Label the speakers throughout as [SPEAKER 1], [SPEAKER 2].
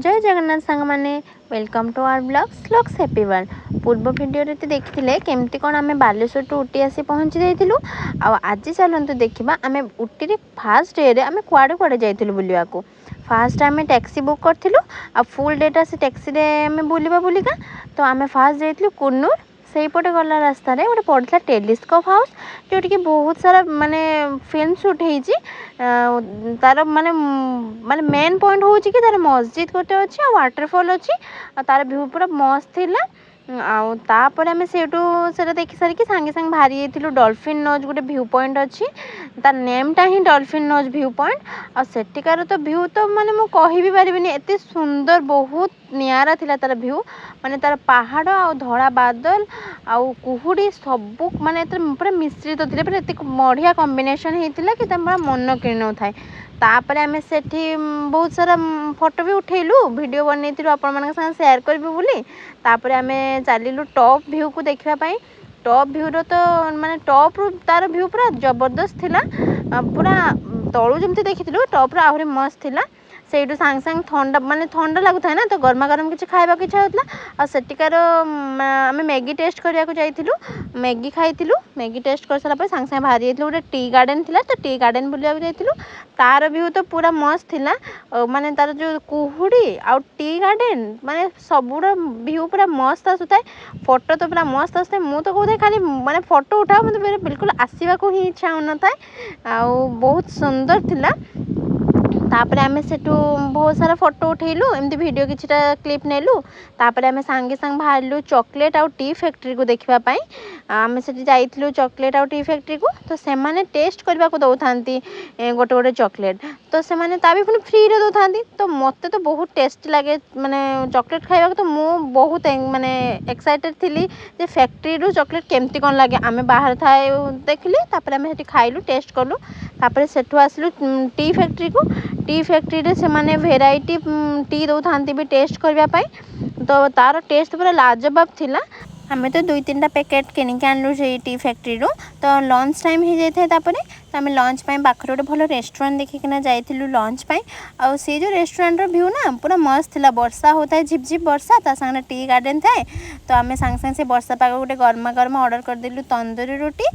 [SPEAKER 1] ଜୟ ଜଗନ୍ନାଥ ସାଙ୍ଗମାନେ, welcome to our vlog Slok's Happy World। ପୂର୍ବ ଭିଡ଼ିଓରେ ତ ଦେଖିଥିଲେ କେମିତି କ'ଣ ଆମେ ବାଲେଶ୍ୱରଠୁ ଉଟି ଆସି ପହଞ୍ଚି ଯାଇଥିଲୁ। ଆଉ ଆଜି ଚାଲନ୍ତୁ ଦେଖିବା, ଆମେ ଉଟିରେ ଫାର୍ଷ୍ଟ ଡେରେ ଆମେ କୁଆଡ଼େ କୁଆଡ଼େ ଯାଇଥିଲୁ ବୁଲିବାକୁ। ଫାର୍ଷ୍ଟ ଆମେ ଟ୍ୟାକ୍ସି ବୁକ୍ କରିଥିଲୁ ଆଉ ଫୁଲ୍ ଡେଟା ସେ ଟ୍ୟାକ୍ସିରେ ଆମେ ବୁଲିବା ବୁଲିକା। ତ ଆମେ ଫାର୍ଷ୍ଟ ଯାଇଥିଲୁ କୁନ୍ନୁର। ସେଇପଟେ ଗଲା ରାସ୍ତାରେ ଗୋଟେ ପଡ଼ିଥିଲା ଟେଲିସ୍କୋପ୍ ହାଉସ୍, ଯେଉଁଠିକି ବହୁତ ସାରା ମାନେ ଫିଲ୍ମ ସୁଟ୍ ହେଇଛି। ତାର ମାନେ ମେନ୍ ପଏଣ୍ଟ ହେଉଛି କି ତାର ମସଜିଦ୍ ଗୋଟେ ଅଛି ଆଉ ୱାଟରଫଲ୍ ଅଛି ଆଉ ତାର ଭ୍ୟୁ ପୁରା ମସ୍ତ ଥିଲା। ଆଉ ତାପରେ ଆମେ ସେଇଠୁ ସେଇଟା ଦେଖି ସାରିକି ସାଙ୍ଗେ ସାଙ୍ଗେ ବାହାରି ଯାଇଥିଲୁ ଡଲଫିନ୍ ନୋଜ୍, ଗୋଟେ ଭ୍ୟୁ ପଏଣ୍ଟ ଅଛି, ତା ନେମ୍ଟା ହିଁ ଡଲଫିନ୍ ନୋଜ୍ ଭ୍ୟୁ ପଏଣ୍ଟ। ଆଉ ସେଠିକାର ତ ଭ୍ୟୁ ତ ମାନେ ମୁଁ କହିବି ପାରିବିନି, ଏତେ ସୁନ୍ଦର, ବହୁତ ନିଆରା ଥିଲା ତାର ଭ୍ୟୁ। ମାନେ ତାର ପାହାଡ଼ ଆଉ ଧଳା ବାଦଲ ଆଉ କୁହୁଡ଼ି ସବୁ ମାନେ ଏତେ ପୁରା ମିଶ୍ରିତ ଥିଲେ, ପୁରା ଏତେ ବଢ଼ିଆ କମ୍ବିନେସନ୍ ହେଇଥିଲା କି ତା ପୁରା ମନ କିଣି ନେଉଥାଏ। ତାପରେ ଆମେ ସେଠି ବହୁତ ସାରା ଫଟୋ ବି ଉଠେଇଲୁ, ଭିଡ଼ିଓ ବନେଇଥିଲୁ ଆପଣମାନଙ୍କ ସାଙ୍ଗେ ସେୟାର କରିବୁ ବୋଲି। ତାପରେ ଆମେ ଚାଲିଲୁ ଟପ୍ ଭ୍ୟୁକୁ ଦେଖିବା ପାଇଁ। ଟପ୍ ଭ୍ୟୁର ତ ମାନେ ଟପ୍ରୁ ତାର ଭ୍ୟୁ ପୁରା ଜବରଦସ୍ତ ଥିଲା। ପୁରା ତଳୁ ଯେମିତି ଦେଖିଥିଲୁ, ଟପ୍ରୁ ଆହୁରି ମସ୍ତ ଥିଲା। ସେଇଠୁ ସାଙ୍ଗେ ସାଙ୍ଗେ ଥଣ୍ଡା, ମାନେ ଥଣ୍ଡା ଲାଗୁଥାଏ ନା, ତ ଗରମା ଗରମ କିଛି ଖାଇବାକୁ ଇଚ୍ଛା ହେଉଥିଲା। ଆଉ ସେଠିକାର ଆମେ ମ୍ୟାଗି ଟେଷ୍ଟ କରିବାକୁ ଯାଇଥିଲୁ, ମ୍ୟାଗି ଖାଇଥିଲୁ। ମ୍ୟାଗି ଟେଷ୍ଟ କରିସାରିଲା ପରେ ସାଙ୍ଗେ ସାଙ୍ଗେ ବାହାରି ଯାଇଥିଲୁ, ଗୋଟେ ଟି ଗାର୍ଡ଼େନ୍ ଥିଲା, ତ ଟି ଗାର୍ଡ଼େନ୍ ବୁଲିବାକୁ ଯାଇଥିଲୁ। ତାର ଭ୍ୟୁ ତ ପୁରା ମସ୍ତ ଥିଲା। ମାନେ ତାର ଯେଉଁ କୁହୁଡ଼ି ଆଉ ଟି ଗାର୍ଡ଼େନ୍, ମାନେ ସବୁର ଭ୍ୟୁ ପୁରା ମସ୍ତ ଆସୁଥାଏ। ଫଟୋ ତ ପୁରା ମସ୍ତ ଆସୁଥାଏ। ମୁଁ ତ କହୁଥାଏ ଖାଲି ମାନେ ଫଟୋ ଉଠାଅ, ମୋତେ ବିଲକୁଲ ଆସିବାକୁ ହିଁ ଇଚ୍ଛା ହେଉନଥାଏ। ଆଉ ବହୁତ ସୁନ୍ଦର ଥିଲା। ତାପରେ ଆମେ ସେଠୁ ବହୁତ ସାରା ଫଟୋ ଉଠେଇଲୁ, ଏମିତି ଭିଡ଼ିଓ କିଛିଟା କ୍ଲିପ୍ ନେଲୁ। ତାପରେ ଆମେ ସାଙ୍ଗେ ସାଙ୍ଗେ ବାହାରିଲୁ ଚକୋଲେଟ୍ ଆଉ ଟି ଫ୍ୟାକ୍ଟ୍ରିକୁ ଦେଖିବା ପାଇଁ। ଆମେ ସେଠି ଯାଇଥିଲୁ ଚକୋଲେଟ୍ ଆଉ ଟି ଫ୍ୟାକ୍ଟ୍ରିକୁ। ତ ସେମାନେ ଟେଷ୍ଟ କରିବାକୁ ଦେଉଥାନ୍ତି ଗୋଟେ ଗୋଟେ ଚକୋଲେଟ୍, ତ ସେମାନେ ତା ବି ପୁଣି ଫ୍ରିରେ ଦେଉଥାନ୍ତି। ତ ମୋତେ ତ ବହୁତ ଟେଷ୍ଟି ଲାଗେ ମାନେ ଚକୋଲେଟ୍ ଖାଇବାକୁ। ତ ମୁଁ ବହୁତ ମାନେ ଏକ୍ସାଇଟେଡ଼ ଥିଲି ଯେ ଫ୍ୟାକ୍ଟ୍ରିରୁ ଚକୋଲେଟ୍ କେମିତି କ'ଣ ଲାଗେ। ଆମେ ବାହାରେ ଥାଏ ଦେଖିଲି, ତାପରେ ଆମେ ସେଠି ଖାଇଲୁ, ଟେଷ୍ଟ କଲୁ। ତାପରେ ସେଠୁ ଆସିଲୁ ଟି ଫ୍ୟାକ୍ଟ୍ରିକୁ। ଟି ଫ୍ୟାକ୍ଟ୍ରିରେ ସେମାନେ ଭେରାଇଟି ଟି ଦେଉଥାନ୍ତି ବି ଟେଷ୍ଟ କରିବା ପାଇଁ। ତ ତାର ଟେଷ୍ଟ ପୁରା ଲାଜବାବ ଥିଲା। ଆମେ ତ ଦୁଇ ତିନିଟା ପ୍ୟାକେଟ୍ କିଣିକି ଆଣିଲୁ ସେଇ ଟି ଫ୍ୟାକ୍ଟ୍ରିରୁ। ତ ଲଞ୍ଚ ଟାଇମ୍ ହେଇଯାଇଥାଏ ତାପରେ। ତ ଆମେ ଲଞ୍ଚ ପାଇଁ ପାଖରେ ଗୋଟେ ଭଲ ରେଷ୍ଟୁରାଣ୍ଟ ଦେଖିକିନା ଯାଇଥିଲୁ ଲଞ୍ଚ ପାଇଁ। ଆଉ ସେଇ ଯେଉଁ ରେଷ୍ଟୁରାଣ୍ଟର ଭ୍ୟୁ ନା ପୁରା ମସ୍ତ ଥିଲା। ବର୍ଷା ହେଉଥାଏ, ଝିପ୍ ଝିପ୍ ବର୍ଷା, ତା ସାଙ୍ଗରେ ଟି ଗାର୍ଡ଼େନ୍ ଥାଏ। ତ ଆମେ ସାଙ୍ଗେ ସାଙ୍ଗେ ସେ ବର୍ଷା ପାଗ ଗୋଟେ ଗରମା ଗରମ ଅର୍ଡ଼ର କରିଦେଲୁ ତନ୍ଦୁରୀ ରୁଟି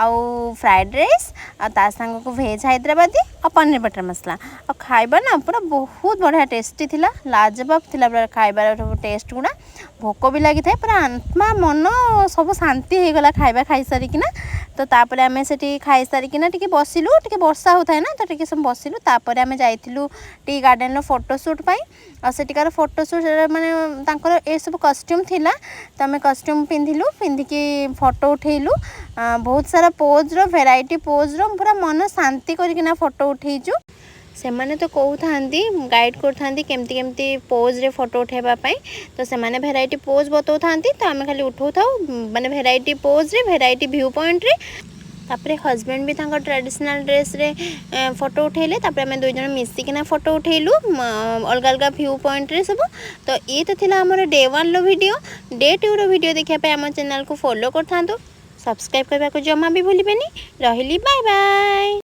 [SPEAKER 1] ଆଉ ଫ୍ରାଏଡ଼୍ ରାଇସ୍ ଆଉ ତା ସାଙ୍ଗକୁ ଭେଜ୍ ହାଇଦ୍ରାବାଦୀ ଆଉ ପନିର ବଟର ମସଲା। ଆଉ ଖାଇବା ନା ପୁରା ବହୁତ ବଢ଼ିଆ ଟେଷ୍ଟି ଥିଲା, ଲାଜବାବ ଥିଲା ପୁରା ଖାଇବାର ସବୁ ଟେଷ୍ଟ ଗୁଡ଼ା। ଭୋକ ବି ଲାଗିଥାଏ, ପୁରା ଆତ୍ମା ମନ ସବୁ ଶାନ୍ତି ହେଇଗଲା ଖାଇବା ଖାଇସାରିକିନା। ତ ତାପରେ ଆମେ ସେଠି ଖାଇସାରିକିନା ଟିକେ ବସିଲୁ, ଟିକେ ବର୍ଷା ହେଉଥାଏ ନା, ତ ଟିକେ ସମୟ ବସିଲୁ। ତାପରେ ଆମେ ଯାଇଥିଲୁ ଟି ଗାର୍ଡ଼େନର ଫଟୋ ସୁଟ୍ ପାଇଁ। ଆଉ ସେଠିକାର ଫଟୋ ସୁଟ୍ ମାନେ ତାଙ୍କର ଏସବୁ କଷ୍ଟ୍ୟୁମ୍ ଥିଲା, ତ ଆମେ କଷ୍ଟ୍ୟୁମ୍ ପିନ୍ଧିଲୁ, ପିନ୍ଧିକି ଫଟୋ ଉଠେଇଲୁ। ବହୁତ ସାରା ପୋଜ୍ର, ଭେରାଇଟି ପୋଜ୍ର ପୁରା ମନ ଶାନ୍ତି କରିକିନା ଫଟୋ ଉଠେଇଛୁ। ସେମାନେ ତ କହୁଥାନ୍ତି, ଗାଇଡ଼ କରୁଥାନ୍ତି କେମିତି କେମିତି ପୋଜ୍ରେ ଫଟୋ ଉଠାଇବା ପାଇଁ। ତ ସେମାନେ ଭେରାଇଟି ପୋଜ୍ ବତାଉଥାନ୍ତି, ତ ଆମେ ଖାଲି ଉଠାଉଥାଉ, ମାନେ ଭେରାଇଟି ପୋଜ୍ରେ, ଭେରାଇଟି ଭ୍ୟୁ ପଏଣ୍ଟରେ। ତାପରେ ହଜବେଣ୍ଡ ବି ତାଙ୍କ ଟ୍ରାଡ଼ିସନାଲ୍ ଡ୍ରେସ୍ରେ ଫଟୋ ଉଠେଇଲେ। ତାପରେ ଆମେ ଦୁଇ ଜଣ ମିଶିକିନା ଫଟୋ ଉଠେଇଲୁ ଅଲଗା ଅଲଗା ଭ୍ୟୁ ପଏଣ୍ଟରେ ସବୁ। ତ ଇଏ ତ ଥିଲା ଆମର ଡେ ୱାନ୍ର ଭିଡ଼ିଓ। ଡେ ଟୁର ଭିଡ଼ିଓ ଦେଖିବା ପାଇଁ ଆମ ଚ୍ୟାନେଲ୍କୁ ଫଲୋ କରିଥାନ୍ତୁ, ସବସ୍କ୍ରାଇବ୍ କରିବାକୁ ଜମା ବି ଭୁଲିବେନି। ରହିଲି, ବାଏ ବାଏ।